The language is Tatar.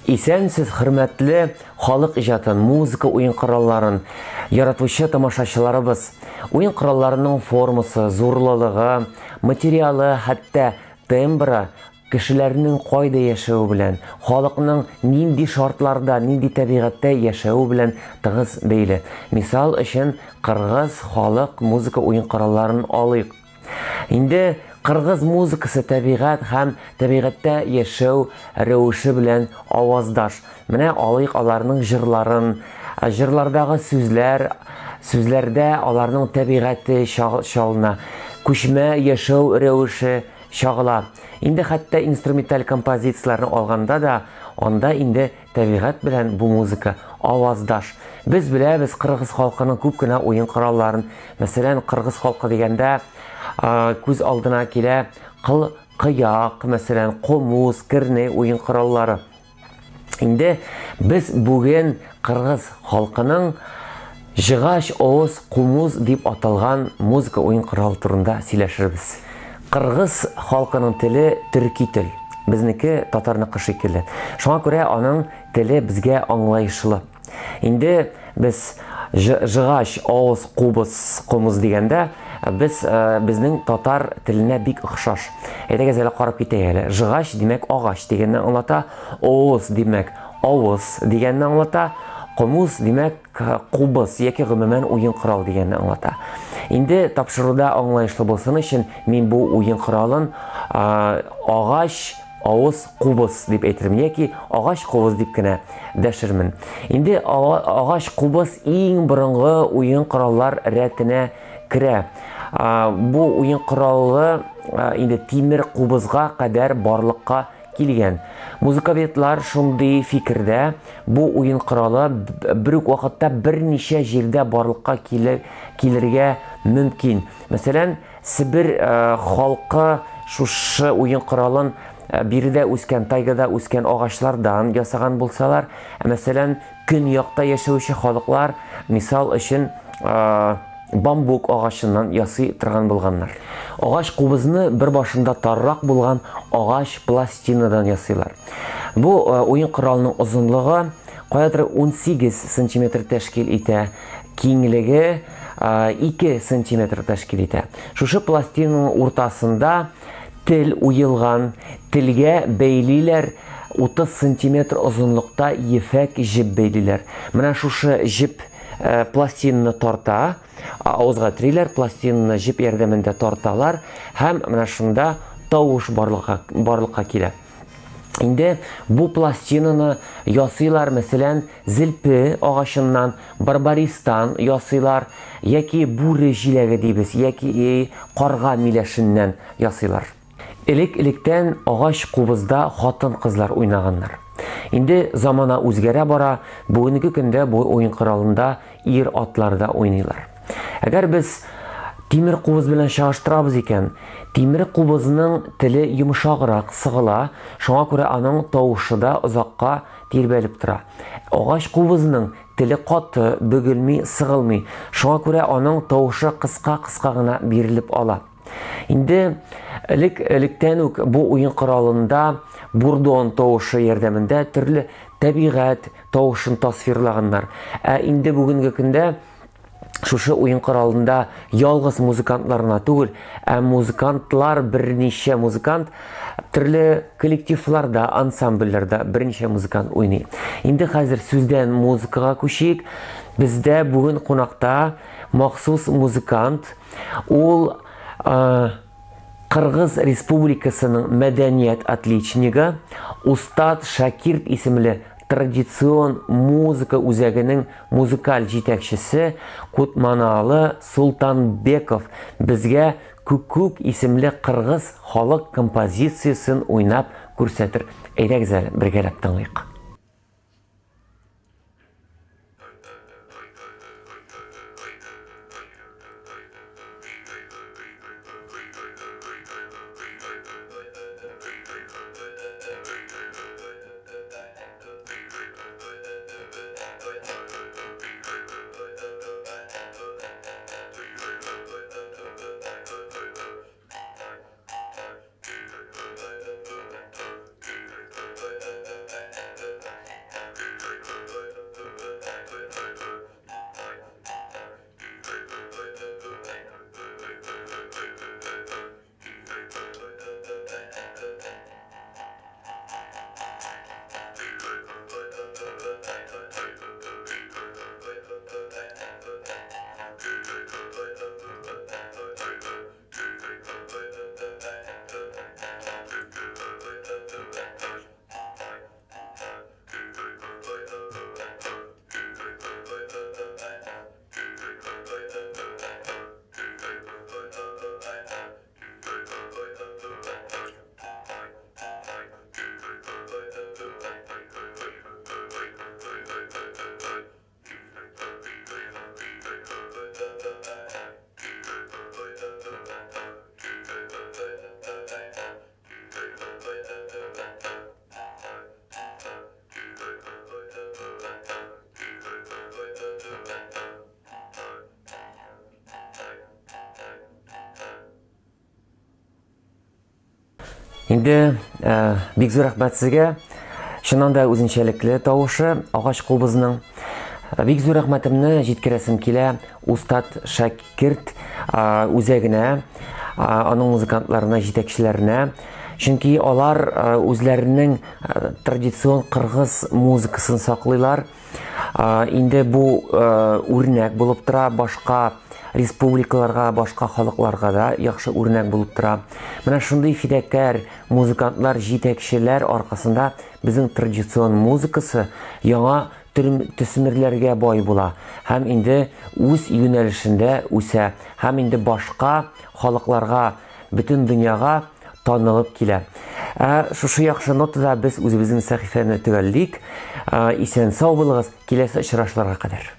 Исәнсез, хөрмәтле халык иҗатын, музыка уен коралларын яратучы тамашачыларыбыз. Уен коралларының формасы, зурлылыгы, материалы, хәтта тембры кешеләрнең кайда яшәве белән, халыкның нинди шартларда, нинди табигатьтә яшәве белән тыгыз бәйле. Мисал өчен, кыргыз халык музыка уен коралларын алыйк. Инде кыргыз музыкасы табигать һәм табигатьтә яшәү рәвеше белән аваздаш. Менә алыйк аларның җырларын, җырлардагы сүзләр, сүзләрдә аларның табигате чалына, күчмә яшәү рәвеше чагыла. Инде хәтта инструменталь композицияләрне алганда да, анда инде табигать белән бу музыка аваздаш. Без беләбез кыргыз халкының күп кенә уен коралларын. Мәсәлән, кыргыз халкы дигәндә күз алдына килә кыл кыяк, мәсәлән, комуз, керне уен кораллары. Инде без бүген кыргыз халкының Жыгач, оос, кумуз дип аталган музыка уен коралы турында сөйләшербез. Кыргыз халкының теле төрки тел. Безнеке татарныкы шикелле. Шуңа күрә аның теле безгә аңлаешлы. Инде без жыгач, авыз, кубыз, комыз дигәндә, без э, безнең татар теленә бик охшаш. Әйдәгез әле карап китәйек әле. Жыгач, димәк, агач дигәнне аңлата, авыз, димәк, авыз дигәнне аңлата, комуз, димәк, кубыз яки гомумән уен корал дигәнне аңлата. Инде тапшыруда аңлаешлы булсын өчен мин бу уен коралын агач авыз кубыз дип әйтермен яки агач кубыз дип кенә дәшермен. Инде агач кубыз иң борынгы уен кораллар рәтенә керә. Бу уен коралы инде тимер кубызга кадәр барлыкка килгән. Музыковедлар шундый фикердә, бу уен коралы бер үк вакытта берничә җирдә барлыкка килергә мөмкин. Мәсәлән, Себер э, халкы шушы уен коралын э, биредә үскән, тайгада үскән агачлардан ясаган булсалар, ә мәсәлән, көньякта яшәүче халыклар, мисал өчен, э, бамбук агачыннан ясый торган булганнар. Агач кубызны бер башында таррак булган агач пластинадан ясыйлар. Бу э, уен коралының озынлыгы каядыр 18 сантиметр тәшкил итә, киңлеге 2 э, сантиметр тәшкил итә. Шушы пластинаның уртасында тел уелган, телгә бәйлиләр 30 сантиметр озынлыкта ефәк җеп бәйлиләр. Менә шушы җеп Э, пластинаны тарта, авызга териләр, пластинаны җеп ярдәмендә тарталар һәм менә шунда тавыш барлыкка, барлыкка килә. Инде бу пластинаны ясыйлар, мәсәлән, зелпе агачыннан, барбаристан ясыйлар, яки бүре җиләге дибез, яки карга миләшеннән ясыйлар. Элек-электән агач кубызда хатын-кызлар уйнаганнар. Инде замана үзгәрә бара, бүгенге көндә бу уен коралында ир-атлар да уйныйлар. Әгәр без тимер кубыз белән чагыштырабыз икән, тимер кубызның теле йомшаграк сыгыла, шуңа күрә аның тавышы да озакка тирбәлеп тора. Агач кубызның теле каты, бөгелми, сыгылмый, шуңа күрә аның тавышы кыска-кыска гына бирелеп ала. Инде элек электән үк бу уен коралында бурдон тавышы ярдәмендә төрле табигать тавышын тасвирлаганнар. Ә инде бүгенге көндә шушы уен коралында ялгыз музыкантлар гына түгел, ә музыкантлар, берничә музыкант төрле коллективларда, ансамбльләрдә берничә музыкант уйный. Инде хәзер сүздән музыкага күчик. Бездә бүген кунакта махсус музыкант Ул Кыргыз Республикасының мәдәният отличнигы, Устат Шакирт исемле традицион музыка үзәгенең музыкаль җитәкчесе Кутманаалы Султанбеков безгә Күкүк исемле кыргыз халык композициясен уйнап күрсәтер. Әйдәгез әле, бергәләп тыңлыйк. Инде э, бик зур рәхмәт сезгә. Чыннан да үзенчәлекле тавышы агач кубызның. Э, бик зур рәхмәтемне җиткерәсем килә Устат Шакирт э, үзәгенә, аның музыкантларына, җитәкчеләренә. Чөнки алар үзләренең традицион кыргыз музыкасын саклыйлар. Инде бу үрнәк булып тора, башка республикаларга, башка халыкларга да яхшы үрнәк булып тора. Менә шундый фидакәр музыкантлар, җитәкчеләр аркасында безнең традицион музыкасы яңа төсмерләргә бай була һәм инде үз юнәлешендә үсә һәм инде башка халыкларга, бөтен дөньяга танылып килә. Ә шушы яхшы нотада без үзебезнең сәхифәне төгәллик. Исән сау булыгыз, киләсе очрашуларга кадәр.